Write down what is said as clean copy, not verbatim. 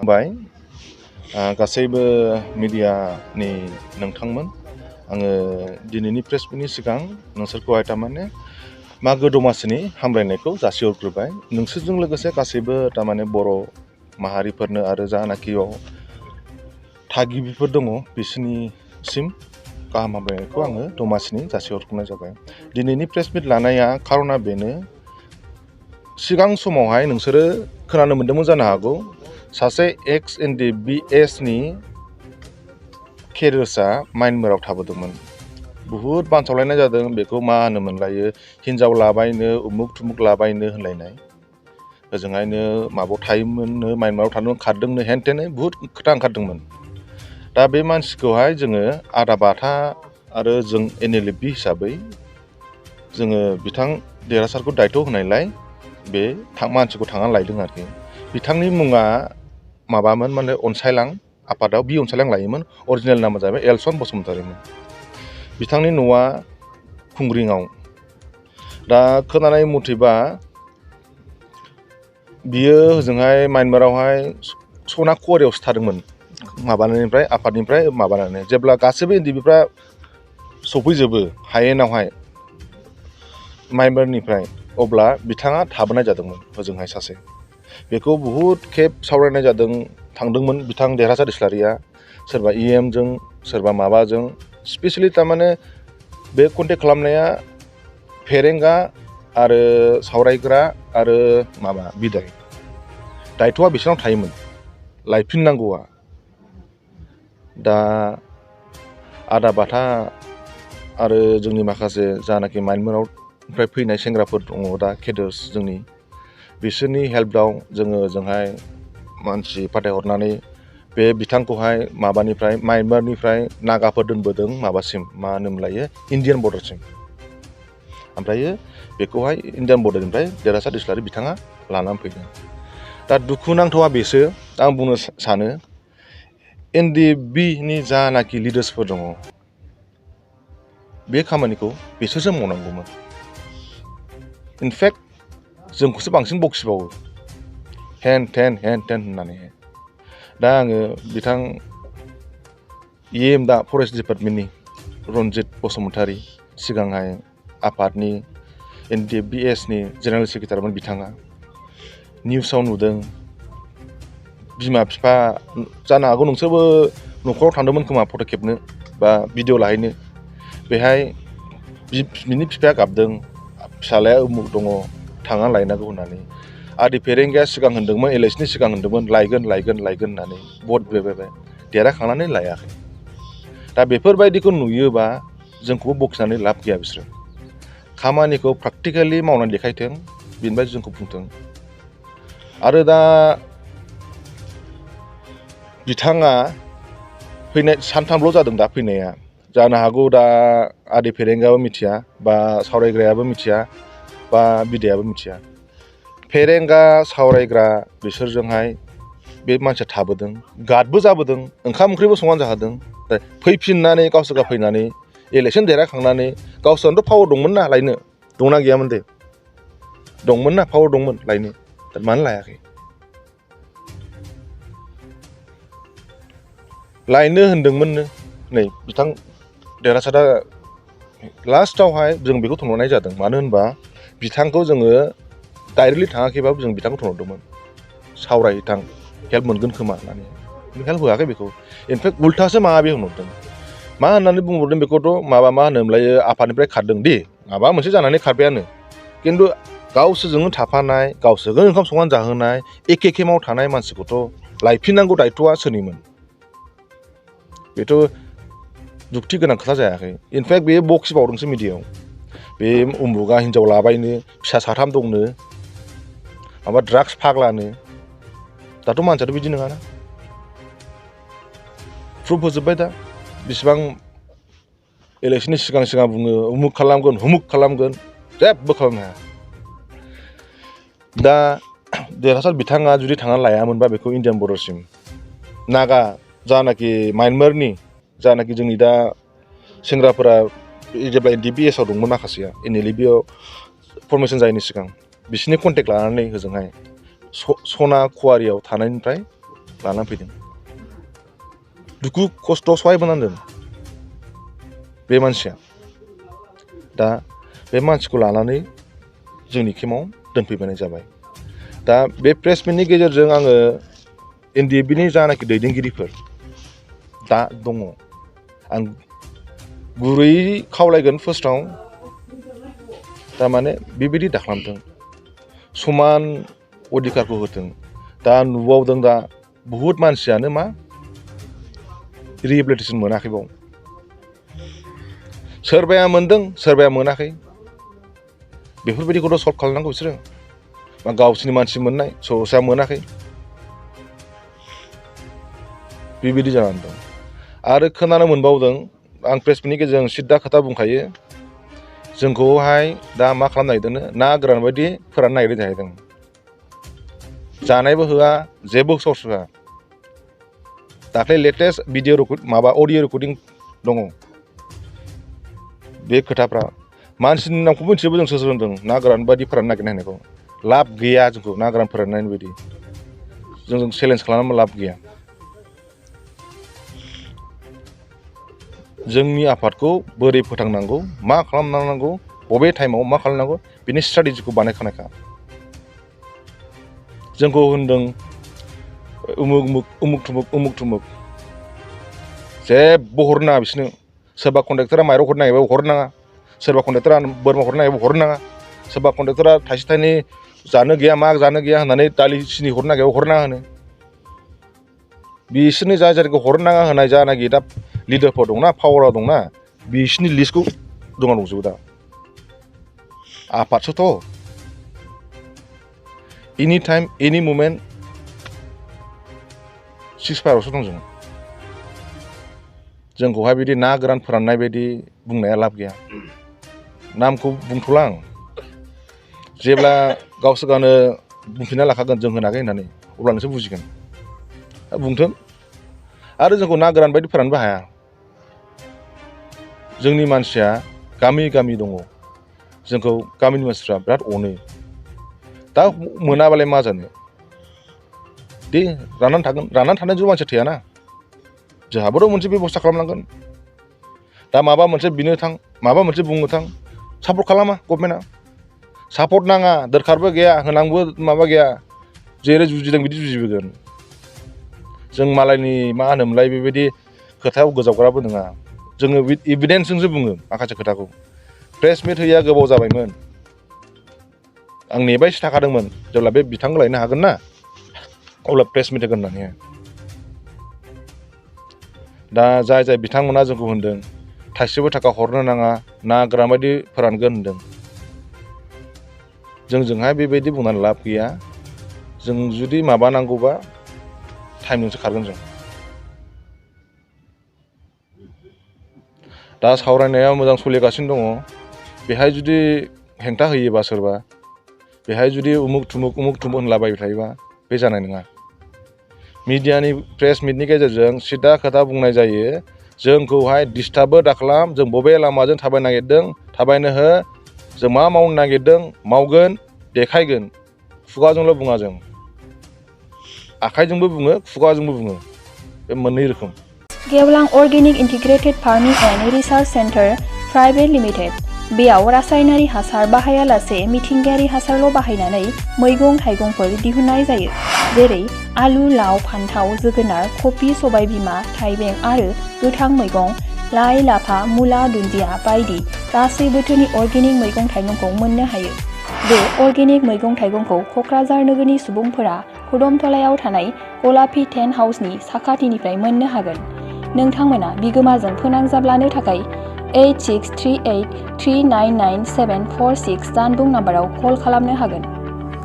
बाय गासैबो मिडियानि नोंथांमोन आङो दिनैनि प्रेस मिटनि सिगां नोंसोरखौहाय थारमाने मागो दमासिनि हामलायनायखौ जासिहरग्रोबाय नोंसोरजों लोगोसे गासैबो थारमाने बर' माहारिफोरनो आरो जानाखि थागिबिफोर दङ बिसोरनिसिम गाहाम हामलायनायखौ आङो दमासिनि जासिहरग्रोनाय जाबाय। दिनैनि प्रेस मिट लानाया खार'ना बेनो सिगां समावहाय नोंसोरो खोनानो मोन्दोंमोन जानो हागौ सासे एक्स NDBS नि केरियार्सआ म्यानमाराव थाबोदोंमोन। बुहुद बानसावलायनाय जादों बेखौ मा होनोमोनलायो हिन्जाव लाबायनो उमुक थुमुक लाबायनो होनलायनाय ओजोंहायनो माबायाव थायोमोननो म्यानमाराव थानो खारदोंनो हेनथेन बुहुद खोथा ओंखारदोंमोन। दा बे मानसिखौहाय जोङो आदा बाथा आरो जों NLFB हिसाबै जोङो बिथां देरहासारखौ दायथ' होनायलाय बे मानसिखौ थांनानै लायदों आरोखि। बिथांनि मुङा माबामोन माने अनसायलां आफादाव बि अनसायलां लायोमोन अरिजिनेल नामा जाहैबाय एलसन बसुमतारीमोन। बिथांनि न'आ खुंग्रिङाव। दा खोनानाय मथेबा बियो ओजोंहाय म्यानमारावहाय सना कुवारियावसो थादोंमोन माबानायनिफ्राय आफादनिफ्राय माबानानै जेब्ला गासैबो NDBफ्रा सफैजोबो हायेनावहाय म्यानमारनिफ्राय अब्ला बिथाङा थाबोनाय जादोंमोन ओजोंहाय सासे। बेखौ बुहुद खेब सावरायनाय जादों थांदोंमोन बिथां देरहासार इस्लारिया सोरबा EMजों सोरबा माबाजों स्पेसियेलि थारमाने बे कन्टेक्ट खालामनाया फेरेंगा आरो सावरायग्रा आरो माबा बिदाय दायथ'आ बिसोरनाव थायोमोन लायफिननांगौआ। दा आदा बाथा आरो जोंनि माखासे जानाखि म्यानमारावनिफ्राय फैनाय सेंग्राफोर दङ दा केडार्स जोंनि बिसोरनि हेल्पआव जोङो ओजोंहाय मानसि फाथायहरनानै बे बिथांखौहाय माबानिफ्राय म्यानमारनिफ्राय नागाफोर दोनबोदों माबासिम मा होनोमोनलायो इन्डियान बर्डारसिम। ओमफ्रायो बेखौहाय इन्डियान बर्डारनिफ्राय देरहासार इस्लारि बिथाङा लानानै फैदों। दा दुखुनांथावा बेसो आं बुंनो सानो NDBनि जानाखि लिडार्सफोर दङ बे खामानिखौ बिसोरसो मावनांगौमोन। इनफेक्ट जोंखौसो बांसिन बखिबावो हेन थेन होननानै। दा आङो बिथां दा फरेस्ट डिपार्टमेन्टनि रनजित बसुमतारी सिगांहाय आफादनि NDBSनि जेनेरेल सेक्रेटारिमोन बिथाङा निउसाव नुदों बिमा बिफा जानो हागौ नोंसोरबो न'खराव थांदोंमोन खोमा फट' खेबनो बा भिडिअ लाहैनो बेहाय बिनि बिफाया गाबदों फिसालाया उमुक दङ थांनानै लायनांगौ होननानै। आदि फेरेंगाया सिगां होनदोंमोन इलेक्सननि सिगां होनदोंमोन लायगोन होननानै भट बिबाय देरहाखांनानै लायाखै। दा बेफोरबायदिखौ नुयोबा जोंखौबो बखिनानै लाब गैया बिसोरो खामानिखौ प्रेक्टिकेलि मावनानै देखायथों बेनिफ्राय जोंखौ बुंथों। आरो दा बिथाङा फैनाय सानथामल' जादों दा फैनाया जानो हागौ दा आदि फेरेंगायाबो मिथिया बा सावरायग्रायाबो मिथिया बा बिदायाबो मिथिया। फेरेंगा सावरायग्रा बिसोरजोंहाय बे मानसिया थाबोदों गार्डबो जाबोदों ओंखाम ओंख्रिबो संनानै जाहोदों। फैफिननानै गावसोर फैनानै इलेक्सन देरहाखांनानै गावसोरनोथ' पावार दंमोन ना लायनो दंना गैयामोन दे दंमोन ना पावार दंमोन लायनो मानो लायाखै। लायनो होनदोंमोननो नै बिथां देरहासारा लास्टावहाय जों बेखौ थुनहरनाय जादों मानो होनबा बिथांखौ जोङो डाइरेक्टलि थाङाखैबाबो जों बिथांखौ थुनहरदोंमोन सावरायहैथां हेल्प मोनगोन खोमा होननानै हेल्प होआखै बेखौ इनफेक्ट उल्थासो माबे होनहरदों मा होननानै बुंहरदों बेखौथ' मा होनोमोनलायो आफादनिफ्राय खारदों दे माबा मोनसे जानानै खारबायानो खिन्थु गावसोरजोंनो थाफानाय गावसोरजों ओंखाम संनानै जाहोनाय एखे केमाव थानाय मानसिखौथ' लायफिननांगौ दायथ'आ सोरनिमोन बेथ' जुक्ति गोनां खोथा जायाखै। इनफेक्ट बे बखिबावदोंसो मिडियायाव बे उमुगा हिन्जाव लाबायनो फिसा साथाम दंनो माबा ड्राग्स फाग्लानो दाथ' मानसियाथ' बिदि नङाना प्रुफ होजोब्बाय दा बिसिबां इलेक्सननि सिगां बुङो उमुक खालामगोन हुमुक खालामगोन जेबो खालामनो हाया। दा देरहासार बिथाङा जुदि थांनानै लायामोनबा बेखौ इन्डियान बर्डारसिम नागा जानाखि म्यानमारनि जानाखि जोंनि दा सेंग्राफोरा जेब्ला NDBS आव दंमोन माखासेया NLFBआव फरमेसन जायैनि सिगां बिसोरनि कन्टेक्ट लानानै ओजोंहाय सना कुवारियाव थानायनिफ्राय लानानै फैदों दुखु खस्थ' सहायबोनांदों बे मानसिया दा बे मानसिखौ लानानै जोंनि केम्पआव दोनफैबाय जाबाय दा बे प्रेस मिटनि गेजेरजों आङो NDFBनि जानाखि दैदेनगिरिफोर दा दङ आं गुरैयै खावलायगोन फार्स्टआव थारमाने बेबायदि दाखालामथों समान अधिकारखौ होथों दा नुबावदों दा बुहुत मानसियानो मा रिहेबिलिटेसन मोनाखैबाव सोरबाया मोनदों सोरबाया मोनाखै बेफोरबायदिखौथ' सल्भ खालामनांगौ बिसोरो मा गावसोरनि मानसि मोननाय सरसा मोनाखै बेबायदि जानानै दं आरो खोनानो मोनबावदों आं प्रेस मिटनि गेजेरजों सिद्दा खोथा बुंखायो जोंखौहाय दा मा खालामनो नागिरदोंनो ना गोरान बायदि फोराननो नागिरदों जाहैदों जानायबो होआ जेबो सर्स होआ दाख्लै लेटेस्ट अडिअ रेकर्डिं दङ बे खोथाफ्रा मानसिनि नामखौ मिथिजोबो जों सोर होनदों ना गोरान बायदि फोराननो नागिरनायखौ लाब गैया जोंखौ ना गोरान फोराननायनि बायदि जों चेलेन्ज खालामनानै लाब गैया जोंनि आफादखौ बोरै फोथांनांगौ मा खालामनांगौ बबे टाइमाव मा खालामनांगौ बिनि स्ट्रेटेजिखौ बानायखानायखा जोंखौ होनदों उमुक थुमुक जेबो हरनो नाङा बिसोरनो सोरबा कन्ट्रेक्टरा माइरं हरनो नागिरबाबो हरनो नाङा सोरबा कन्ट्रेक्टरा बोरमा हरनो नागिरबाबो हरनो नाङा सोरबा कन्ट्रेक्टरा थाइसे थाइनै जानो गैया मा जानो गैया होननानै दालि सिनि हरनो नागिरबाबो हरनो नाङा होनो बिसोरनि जाय जायगाखौ हरनो नाङा होनाय जानाखि दा लिडारफोर दंना पावाराव दंना बिसोरनि लिस्टखौ दंजोबो दा आफादसोथ' एनि टाइम एनि मुमेन्ट सिक्सफायारावसो दं जोंखौहाय बिदि ना गोरान फोराननाय बायदि बुंनाया लाब गैया नामखौ बुंथ'ला आं जेब्ला गावसोर गावनो बुंफिनना लाखागोन जों होनाखै होननानै अब्लानोसो बुजिगोन बुंथों आरो जोंखौ ना गोरान बायदि फोराननोबो हाया जोंनि मानसिया गामि गामि दङ जोंखौ गामिनि मानसिफ्रा बिराद अनो दा मोनाबालाय मा जानो दे राननानै थानाय ज' मानसि थैयाना जोंहाबोथ' मोनसे बेब'स्था खालामनांगोन दा माबा मोनसे बिनो थां माबा मोनसे बुंनो थां सापर्ट खालामा गभर्नमेन्टआ सापर्ट नाङा दरखारबो गैया होनांगौ माबा गैया जेरै जुजिदों बिदि जुजिबोगोन जों मालायनि मा होनोमोनलाय बेबायदि खोथायाव गोजावग्राबो नङा जोङो एभिडेन्सजोंसो बुङो माखासे खोथाखौ प्रेस मिट होया गोबाव जाबायमोन आं नेबायसो थाखादोंमोन जेब्ला बे बिथांखौ लायनो हागोन ना अब्ला प्रेस मिट होगोन होननानै दा जाय बिथांमोना जोंखौ होनदों थाइसेबो थाखा हरनो नाङा ना गोरान बायदि फोरानगोन होनदों जोंजोंहाय बेबायदि बुंनानै लाब गैया जों जुदि माबानांगौबा टाइमजोंसो खारगोन जों दा सावरायनाया मोजां सोलिगासिनो दङ बेहाय जुदि हेंथा होयोबा सोरबा बेहाय जुदि उमुक थुमुक होनलाबाय थायोबा बे जानाय नङा मिडियानि प्रेस मिटनि गेजेरजों सिदा खोथा बुंनाय जायो जोंखौहाय डिस्टार्बबो दाखालाम जों बबे लामाजों थाबायनो नागिरदों थाबायनो हो जों मा मावनो नागिरदों मावगोन देखायगोन खुगाजोंल' बुङा जों आखाइजोंबो बुङो खुगाजोंबो बुङो बे मोननै रोखोम गेवलां organic integrated farming and research centre private limited बेयाव रासायनारि हासार बाहायालासे मिथिंगायारि हासारल' बाहायनानै मैगं थाइगंफोर दिहुननाय जायो जेरै आलु लाव फान्थाव जोगोनार कफि सबायबिमा थाइबें आरो गोथां मैगं लाइ लाफा मुला दुन्दिया बायदि गासै बोथोरनि अर्गेनिक मैगं थाइगंखौ मोननो हायो बे अर्गेनिक मैगं थाइगंखौ क'क्राझार नोगोरनि सुबुंफोरा खुदमथलायाव थानाय गलापी टेन्ट हाउसनि साखाथिनिफ्राय मोननो हागोन नोंथांमोना बिगोमाजों फोनांजाब लानो थाखाय 8638399746 जानबुं नाम्बाराव कल खालामनो हागोन।